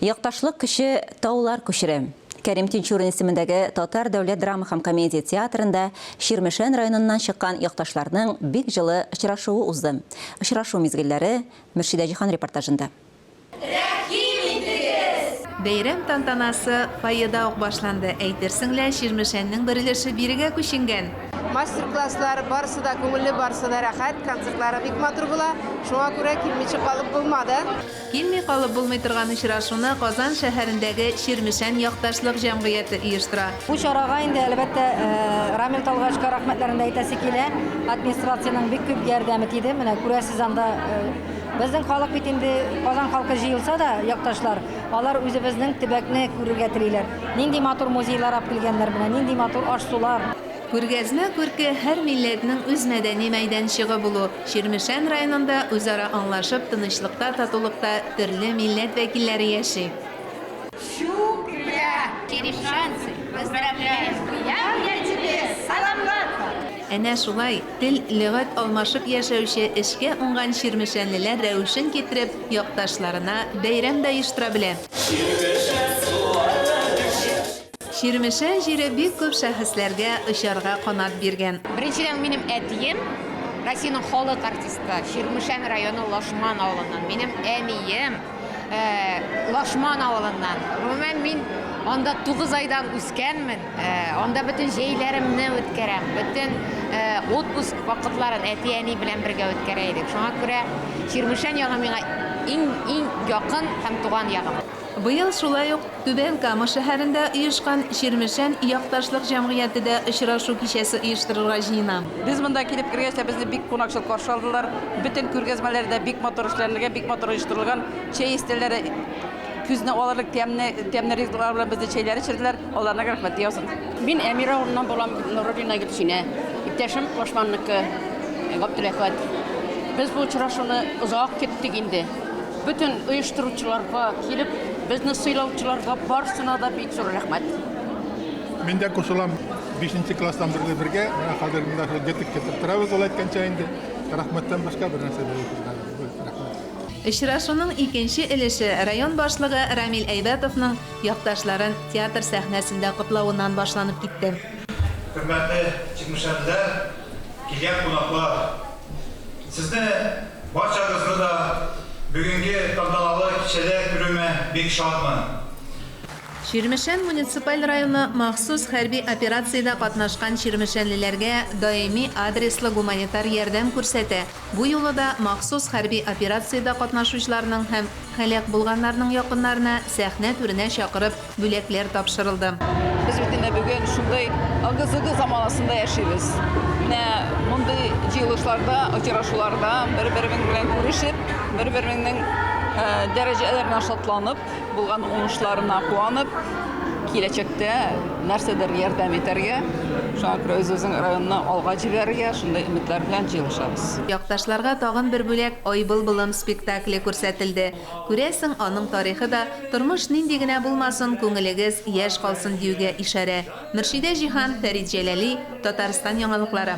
Якташлык көче таулар күчерә. Кәрим Тинчурин исемендәге Татар дәүләт драма һәм комедия театрында Чирмешән районыннан чыккан якташларның бик җылы очрашуы узды. Очрашу мизгелләре Мөршидә Җиһан репортажында. Рәхим итегез! Бәйрәм тантанасы фойеда ук башланды, әйтерсең лә Чирмешәннең бер өлеше бирегә күченгән. Мастер-класслар, барысы да күңелле, барысы да рәхәт, концертлары бик матур була, шуңа күрә килмичә калып булмады. Килми калып булмый торган очрашуны Казан шәһәрендәге Чирмешән якташлык җәмгыяте оештыра. Бу чарага инде, әлбәттә, Рамил Талгачка рәхмәтләрен дә әйтәсе килә. Администрациянең бик күп ярдәме тиде. Менә күрәсез анда, безнең халык бит инде, Казан халкы җыелса да, якташлар, алар үзебезнең төбәкне күрергә телиләр. Нинди матур музейлар алып килгәннәр менә, нинди матур аш-сулар. Күргәзмә күрке һәр милләтнең үз мәдәни мәйданчыгы булу. Чирмешән районында үзара аңлашып, тынычлыкта, татулыкта төрле милләт вәкилләре яши. Чүпрә! Черемшанцы, поздравляем! Куям я тебе саламлатка! Әнә шулай, тел, лөгать алмашып яшәүче, эшкә уңган чирмешәнлеләр рәвешен китереп, якташларына бәйрәм дә оештыра белә. Чирмешән сулары эчеп. Чирмешән җире бик күп шәхесләргә очарга канат биргән. Беренчедән, минем әтием, Россиянең халык артисты, Чирмешән районы Лашман авылыннан. Минем әнием, Лашман авылыннан. Гомумән, мин анда 9 айдан үскәнмен, анда бөтен җәйләремне үткәрәм, бөтен отпуск вакытларын әти-әни белән бергә үткәрә идек. Шуңа күрә Чирмешән ягы миңа иң-иң якын һәм туган ягым. Быел шулай ук Түбән Кама шәһәрендә оешкан Чирмешән якташлык җәмгыяте дә очрашу кичәсе оештырырга җыена. Без монда килеп кергәч тә, безне бик кунакчыл каршы алдылар. Бөтен күргәзмәләр дә бик матур эшләнелгән, бик матур оештырылган. Чәй өстәлләре күзне алырлык тәмле, тәмле ризыклар белән безне чәйләр эчерделәр. Алларына рәхмәт яусын. Мин Әмир авылыннан булам, Нуруллина Гөлсинә. Иптәшем Лашманныкы, Габделәхәт. Без бу очрашуны озак көттек инде. Бөтен оештыручыларга, килеп безне сыйлаучыларга барысына да бик зур рәхмәт. Мин дә кушылам, бишенче класстан бирле бергә, менә хәзер менә шул җетек китеп торабыз, ул әйткәнчә инде. Рәхмәттән башка бер нәрсә дә юк хәзер. Рәхмәт. Очрашуның икенче өлеше район башлыгы Рамил Әйбәтовның якташларын театр сәхнәсендә котлавыннан башланып китте. Хөрмәтле чирмешәнлеләр, килгән кунаклар! Сезне барчагызны да бүгенге тантаналы кичәдә күрүемә бик шатмын. Чирмешән муниципаль районы махсус хәрби операциядә катнашкан чирмешәнлеләргә даими адреслы гуманитар ярдәм күрсәтә. Бу юлы да махсус хәрби операциядә катнашучыларның һәм һәлак булганнарның якыннарына сәхнә түренә чакырып бүләкләр тапшырылды. Без бит инде бүген шундый ыгы-зыгы заманасында яшибез. Менә мондый җыелышларда, очрашуларда бер-берең белән күрешеп, бер-береңнең дәрәҗәләренә шатланып, булган уңышларына куанып, киләчәктә нәрсәдер ярдәм итәргә, шуңа күрә үзебезнең районны алга җибәрергә шундый өметләр белән җыелышабыз. Якташларга тагын бер бүләк Ай былбылым спектакле күрсәтелде. Күрәсең, аның тарихы да, тормыш нинди генә булмасын, күңелегез яшь калсын диюгә ишарә. Мөршидә Җиһан, Фәрит Җәләли, Татарстан яңалыклары.